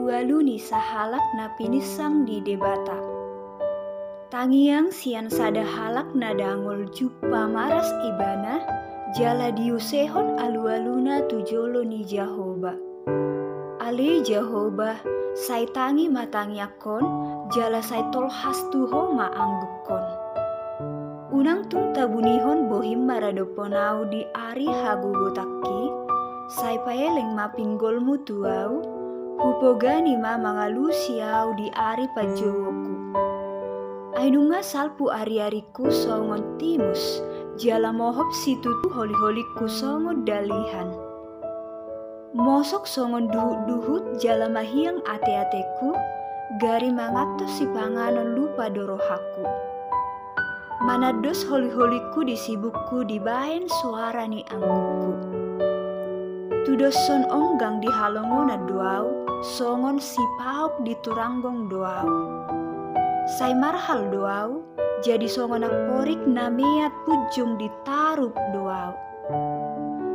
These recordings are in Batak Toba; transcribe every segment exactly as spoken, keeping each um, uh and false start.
Alualu ni sahalak na pininsang ni Debata. Tangiang sian sada halak na dangol jumpa maras ibana, jala diusehon alualuna tu jolo ni Jahowa. Ale Jahowa, sai tangi ma tangiangkon, jala sai tolhas tu Ho ma anggukkon. Unang tung tabunihon bohim maradophon ahu di ari hagogotanki, sai paeleng ma pinggolmu tu ahu, hupogani ma mangalusi ahu di ari panjouonku. Ai nunga salpu ariarikku songon timus, jala mohop situtu holiholingku songon dalihan. Mosok songon duhutduhut jala mahiang ateatengku, gari mangantos sipanganon lupa do rohangku. Manandos holiholingku di sibukku dibahen soara ni anggukku. Tudoshon onggang di halongonan do ahu, songon sipaok di turanggong do ahu. Sai marhal do ahu, jadi songon amporik na meat punjung di tarup do ahu.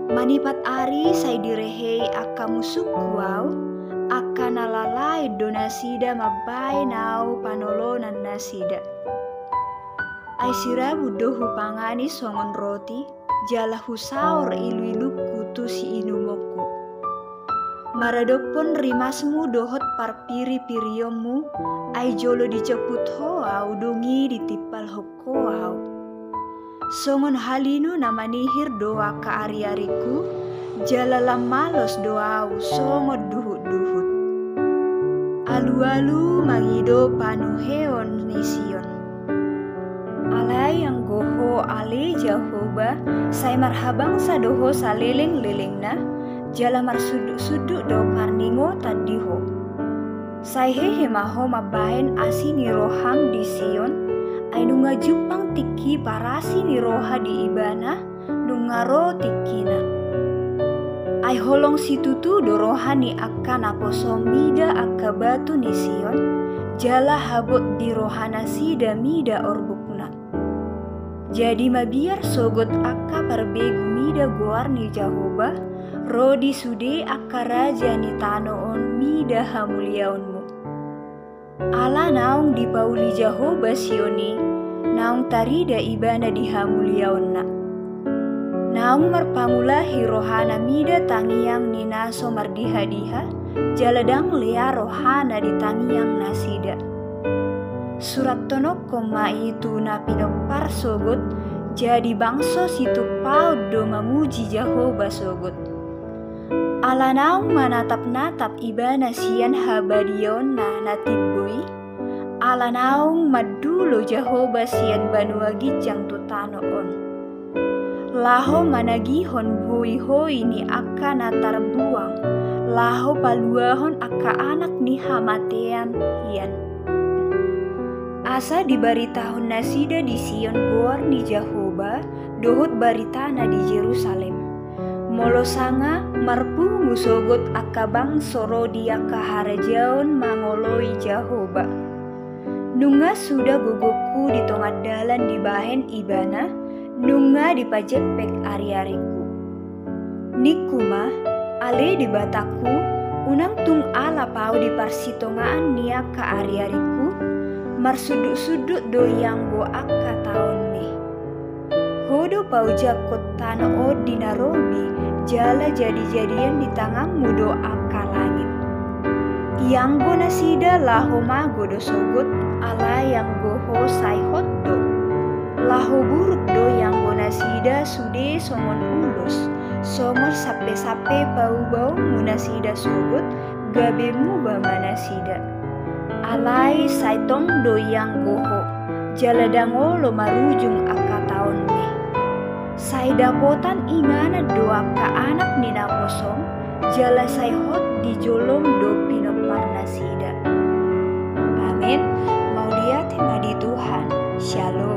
Manipat ari sai direhei angka musungku ahu, angka na lalain do nasida mambahen ahu panolonan nasida. Ai sirabun do hupangani songon roti, jala husaor iluilungku tu siinumonku. Maradophon rimasmu dohot parpiripirionmu, ai jolo dijomput Ho ahu, dung i ditimpalhon Ho ahu. Songon halinu na manihir do angka ariarikku, jala lam malos do ahu songon duhutduhut. Alualu mangido panuheon ni Sion. Alai anggo Ho ale Jahowa, sai marhabangsa do Ho salelenglelengna, jala marsundutsundut do parningotan di Ho. Sai hehe ma Ho mambahen asi ni roham di Sion, ai nunga jumpang tingki parasi ni roha di Ibana, nunga ro tingkina. Ai holong situtu do roha ni angka naposo mida angka batu ni Sion, jala habot di rohanasida mida orbukna. Jadi mabiar sogot angka parbegu mida goar ni Jahowa, ro di sude angka raja ni tano on mida hamuliaonmu. Ala naung dipauli Jahowa Sion i, naung tarida Ibana di hamuliaonna. Naung marpangulahi rohana mida tangiang ni na so mardihadiha, jala ndang lea rohana di tangiang nasida. Surathononkon ma i tu na pinompar sogot, jadi bangso situmpaon do mamuji Jahowa sogot. Ala naung manatapnatap Ibana sian habadiaonna na timbo i, ala naung mandulo Jahowa sian banua ginjang tu tano on. Laho managihon hoihoi ni angka na tarbuang, laho paluahon angka anak ni hamatean hian. Asa dibaritahon nasida di Sion goar ni Jahowa, dohot baritana di Jerusalem. Molo sanga marpungu sogot angka bangso ro di angka harajaon mangoloi Jahowa. Nunga suda gogongku di tonga dalan dibahen Ibana, nunga dipajempek ariarikku. Ningku ma, ale Debatangku, unang tung alap ahu di parsitongaan ni angka ariarikku, marsundutsundut do ianggo angka taonmi. Ho do paujangkon tano on di na robi, jala jadijadian di tanganmu do angka langit. Ianggo nasida laho mago do sogot, alai anggo Ho sai hot do. Laho buruk do ianggo nasida sude songon ulos, songon sampesampe paubaonmu nasida sogot, gabe muba ma nasida. Alai sai tong do ianggo Ho, jala ndang olo marujung angka taonmi. Sai dapotan inganan do angka anak ni naposom, jala sai hot di jolom do pinompar nasida. Amen. Mauliate ma di Tuhan. Syalom.